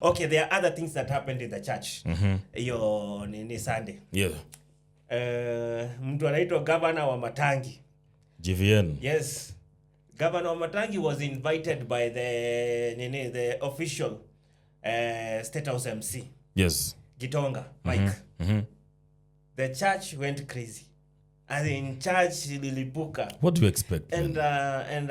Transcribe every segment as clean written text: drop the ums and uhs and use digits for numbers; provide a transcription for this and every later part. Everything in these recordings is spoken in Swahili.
Okay, there are other things that happened in the church hiyo nini, Sunday. Mtu anaitwa Governor Wamatangi. GVN. Yes, Governor Wamatangi was invited by the nini, the official State House MC, Gitonga Mike. The church went crazy, as in church ililipuka. What do you expect, And man? And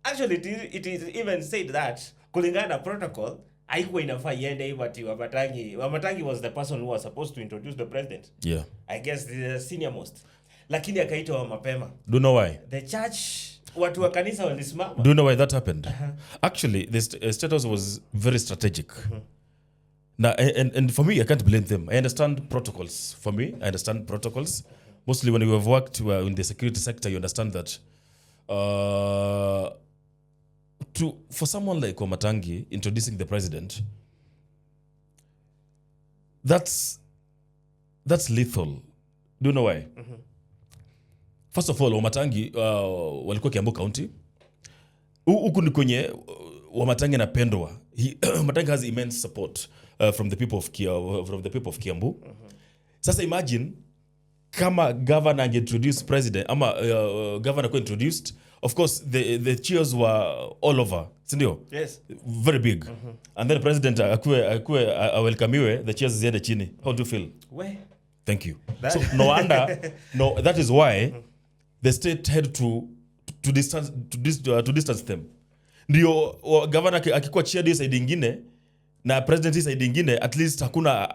actually it is even said that kulingana na protocol haikuwa inafaa iende hivyo, ati Wamatangi was the person who was supposed to introduce the president, I guess the senior most, lakini akaitwa mapema. Do you know why? The church, watu wa kanisa walisimama. Do you know why that happened? Actually, the State House was very strategic. Now, and for me, I can't blame them. I understand protocols. For me, I understand protocols. Mostly when you have worked in the security sector, you understand that to for someone like Wamatangi introducing the president, that's lethal. Do you know why? First of all, Wamatangi walikuwa Kiambu County. Huku ni kwenye Wamatangi anapendwa. Wamatangi has immense support from the people of Kiambu. Sasa imagine kama governor angeintroduce president ama governor kuwa introduced, of course the cheers were all over, sindio? Yes. Very big. And then president akue awelcomiwe, the cheers ziende chini. How do you feel? We. Thank you. So no wonder, no, that is why the state had to distance them. Ndio governor akikuwa cheered hiyo side ingine na president hii side ingine, at least hakuna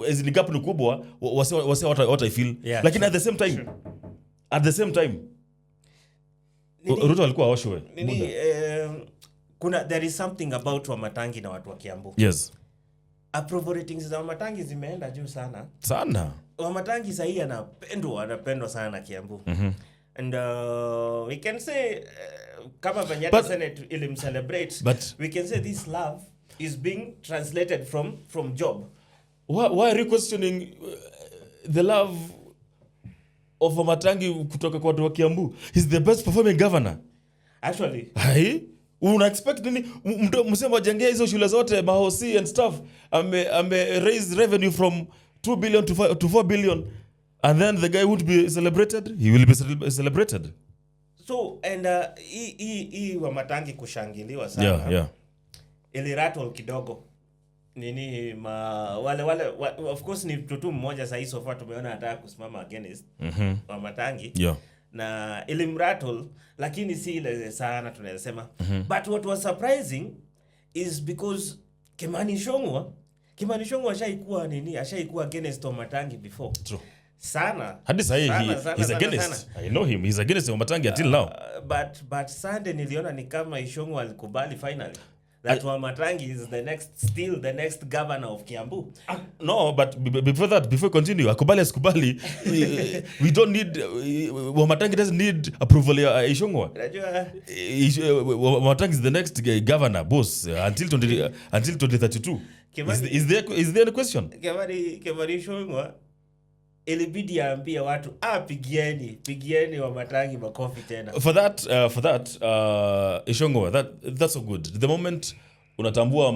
as in gap ni kubwa, wase what I feel. Lakini at the same time Ruto alikuwa aoshwe. Nini, Muda. kuna, there is something about Wamatangi na watu wa Kiambu. Approval ratings za Wamatangi zimeenda juu sana. Sana. Wamatangi sahii anapendwa sana na Kiambu. And we can say kama venye hata Senate ilimcelebrate, we can say this love is being translated from job. Why are you questioning the love of Wamatangi kutoka kwa watu wa Kiambu? He's the best performing governor. Actually. Hai? Una expect nini? Msemo wajengea hizo shule zote, mahosi and stuff. Ame raise revenue from 2 billion to 4 billion and then the guy would be celebrated. He will be celebrated. So and hii Wamatangi kushangiliwa sana ilirattle kidogo nini, ma wale of course ni mtu mmoja sahii so far tumeona anataka kusimama against Wamatangi na ilimrattle, lakini si ile sana tunaweza sema. But what was surprising is because Kimani Ichung'wah ashaikuwa nini, ashaikuwa against Wamatangi before. True. Sana. Hadi sahi Sana, sana, he's sana, against. sana. I know him. He's against Wamatangi until now. But Sunday niliona ni kama Ichung'wah alikubali finally that Wamatangi is the next still the next governor of Kiambu. No, but before that, before we continue, akubali asikubali, we don't need Wamatangi doesn't need approval ya Ichung'wah. Unajua Wamatangi is the next governor, boss, until 2032. Is there any question? Kimani Ichung'wah ilibidi aambie watu, "Ah, pigieni Wamatangi makofi tena." For that, Ichung'wah, that's so good. The moment unatambua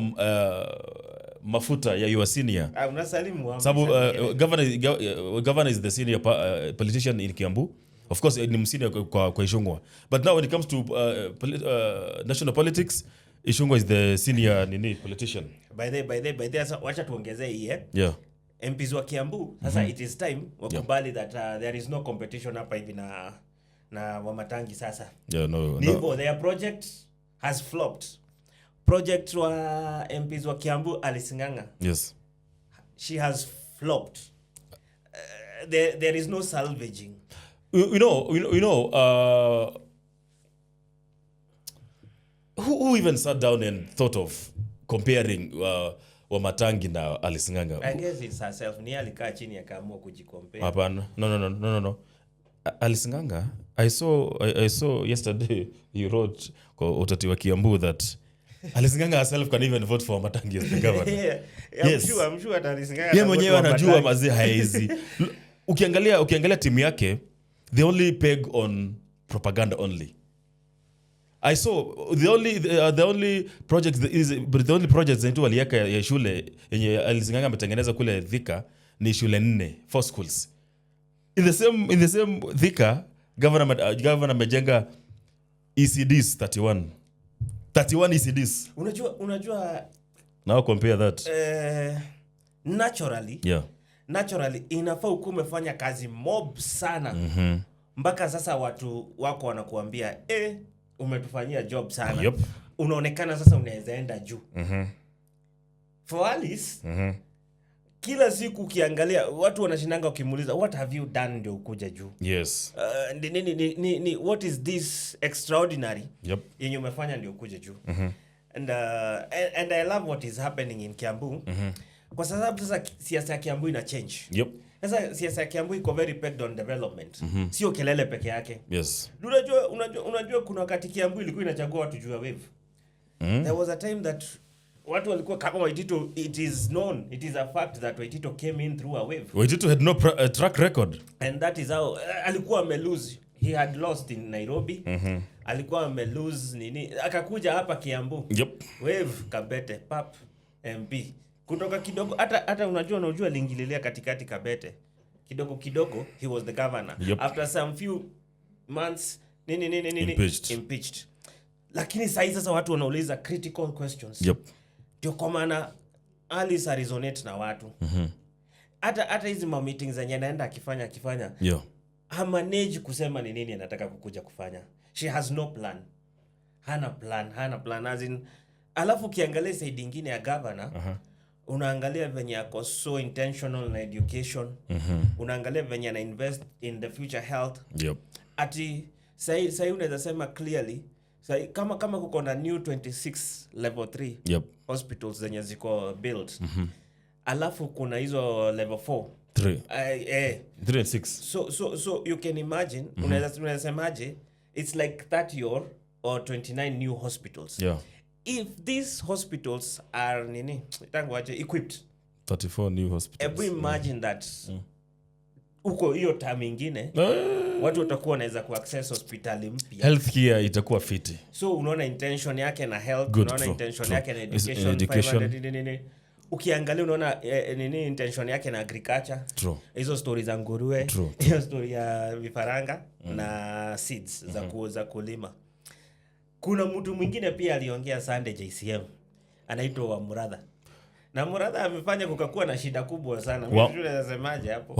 mafuta ya your senior, Ah, unasalimu amri sababu saa zingine. Governor is the senior politician in Kiambu. Of course ni msenior kwa Ichung'wah, but now when it comes to national politics, Ichung'wah is the senior nini, politician. By the sasa wacha tuongezee hii, eh? Yeah. MPs wa Kiambu sasa, it is time wakubali that there is no competition hapa hivi na Wamatangi sasa. Yeah, no, Ni no. hivyo, their project has flopped. Project wa MPs wa Kiambu, Alice Ng'ang'a, she has flopped. There is no salvaging. You know, who even sat down and thought of comparing Wamatangi na Alice Ng'ang'a? I guess it's herself. Ni alikaa chini akaamua kujicompare. Hapana. No. Alice Ng'ang'a, I saw yesterday he wrote kwa utati wa Kiambu that Alice Ng'ang'a herself can even vote for Wamatangi as the governor. Yeah, I'm sure, I'm sure hata Alice Ng'ang'a Ye atavote mwenyewe anajua Wamatangi. mazee haezi. Ukiangalia timu yake, they only peg on propaganda only. I saw the only project is but the only project zenye tu waliweka ya shule yenye Alice Ng'ang'a ametengeneza kule Thika ni shule nne, four schools. In the same Thika, governor amejenga ECDs 31, 31 ECDs. Unajua Now compare that. Naturally, naturally inafaa ukuwa umefanya kazi mob sana mpaka sasa watu wako wanakuambia, "Umetufanyia job sana." Unaonekana sasa unaweza enda juu. For Alice, kila siku ukiangalia watu wanashindanga wakimuuliza, "What have you done ndio ukuja juu?" Ni, what is this extraordinary yenye umefanya ndio ukuje juu? And I love what is happening in Kiambu kwa sababu sasa siasa ya Kiambu ina change. Sasa siasa ya Kiambu iko very pegged on development, sio kelele peke yake. Unajua kuna wakati Kiambu ilikuwa inachagua watu juu ya wave. There was a time that watu walikuwa kama Waititu. It is known, it is a fact that Waititu came in through a wave. Waititu had no track record. And that is how alikuwa amelose. He had lost in Nairobi, alikuwa amelose nini, akakuja hapa Kiambu, wave, Kabete, pap, MP. Kutoka kidogo, hata unajua aliingililia katikati Kabete kidogo kidogo, he was the governor. After some few months, nini nini nini. Impeached. Impeached. Lakini sahii sasa watu wanauliza critical questions. Ndio kwa maana Alice aresonate na watu. Hata hizi ma meetings zenye anaenda akifanya, hamanage kusema ni nini anataka kukuja kufanya. She has no plan, hana plan, hana plan. As in, alafu ukiangalia side ingine ya governor, unaangalia venye ako so intentional na education, unaangalia venye ana invest in the future health. Ati sahi unaweza sema clearly sahi, kama kuko na new 26 level 3 hospitals zenye ziko built, alafu kuna hizo level 4. 3. 3 and 6. So you can imagine, unaweza semaje, it's like 30 or 29 new hospitals. If these hospitals are nini, tangu aje, equipped, 34 new hospitals. Ebu imagine that huko hiyo term ingine watu watakuwa wanaweza kuaccess hospitali mpya. Healthcare itakuwa fiti. So unaona intention yake na health, Good, unaona true, intention true. yake na education, Education. 500 nini, nini. Ukiangalia unaona nini, intention yake na agriculture, hizo stori za nguruwe, hiyo story ya vifaranga na seeds za kulima. Kuna mtu mwingine pia aliongea Sunday JCM, anaitwa Wamuratha, na Muratha amefanya kukakuwa na shida kubwa sana. Mimi sijui naweza semaje hapo.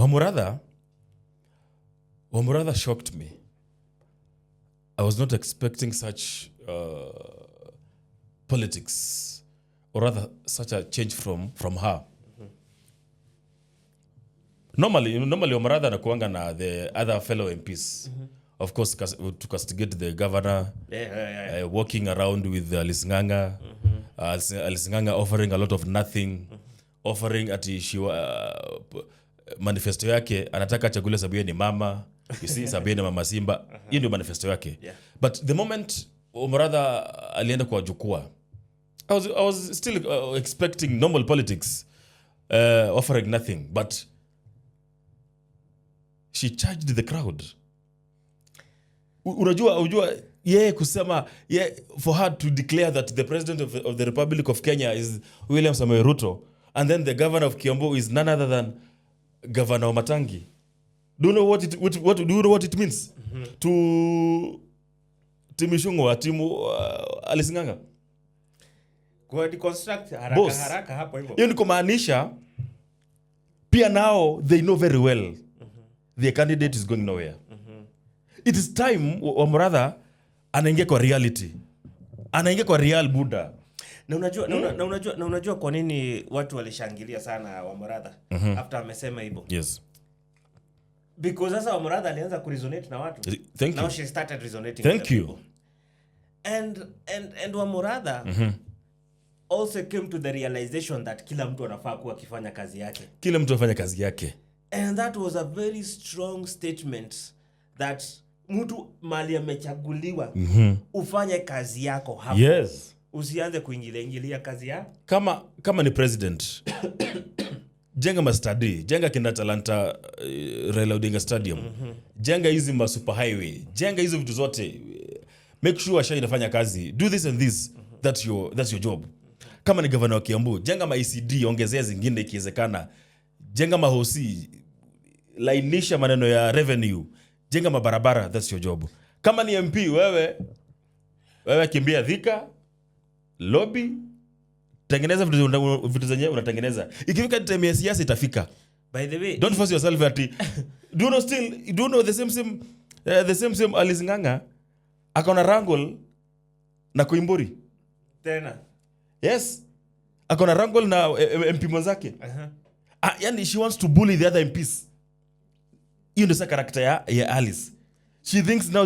Wamuratha shocked me. I was not expecting such politics, or rather such a change from her. Normally Wamuratha anakuanga na the other fellow MPs. Of course, to castigate the governor, walking around with Alice Ng'ang'a, Alice Ng'ang'a offering a lot of nothing, offering ati she, manifesto yake anataka achaguliwe sababu yeye ni mama, you see, sababu yeye ni mama Simba. Hiyo ndio manifesto yake. But the moment Wamuratha alienda kwa jukwaa, I was still expecting normal politics, offering nothing, but she charged the crowd. Unajua yeye kusema for her to declare that the president of the Republic of Kenya is William Samoei Ruto and then the governor of Kiambu is none other than Governor Wamatangi. Do you know what it means to Team Ichung'wah, team Alice Ng'ang'a? Kwa deconstruct haraka Boss. haraka hapo hivyo. Hiyo ni kumaanisha pia now they know very well their candidate is going nowhere. It is time Wamuratha anaingia kwa reality, anaingia kwa real buda. Na unajua kwa nini watu walishangilia sana Wamuratha after amesema hivyo? Yes. Because sasa Wamuratha alianza kuresonate na watu. Thank Now you. she started resonating Thank with the you. people. And Wamuratha also came to the realization that kila mtu anafaa kuwa akifanya kazi yake. Kila mtu afanya kazi yake. And that was a very strong statement that mtu mali amechaguliwa, ufanye kazi yako hapo. Usianze kuingilia ingilia kazi ya Kama ni president, jenga mastadi, jenga kina Talanta, Raila Odinga Stadium, jenga hizi ma super highway, jenga hizo vitu zote. Make sure SHA inafanya kazi. Do this and this. That's your job. Kama ni gavana wa Kiambu, jenga ma ECD, ongezea zingine ikiwezekana. Jenga mahosi, lainisha maneno ya revenue, jenga mabarabara. That's your job. Kama ni MP, wewe kimbia Thika, lobby, tengeneza vitu zenye unatengeneza. Ikifika time ya siasa, itafika. By the way, Don't force yourself ati, do you know still, do you know the same same Alice Ng'ang'a akona wrangle na Koimburi? Tena? Yes, akona wrangle na MP mwenzake. Ah, yani she wants to bully the other MPs. Hiyo ndio sa character ya Alice. She thinks now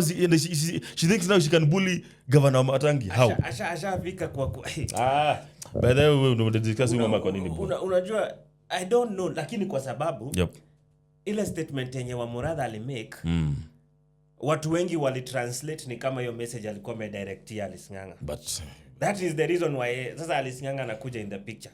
she can bully Governor Matangi. How? Ashafika kwa Ah, by the way, we discuss huyu mama kwa nini, bro? Unajua, I don't know, lakini kwa sababu ile statement yenye Wamuratha alimake, watu wengi walitranslate ni kama hiyo message alikuwa amedirectia Alice Ng'ang'a. But That is the reason why sasa Alice Ng'ang'a anakuja in the picture.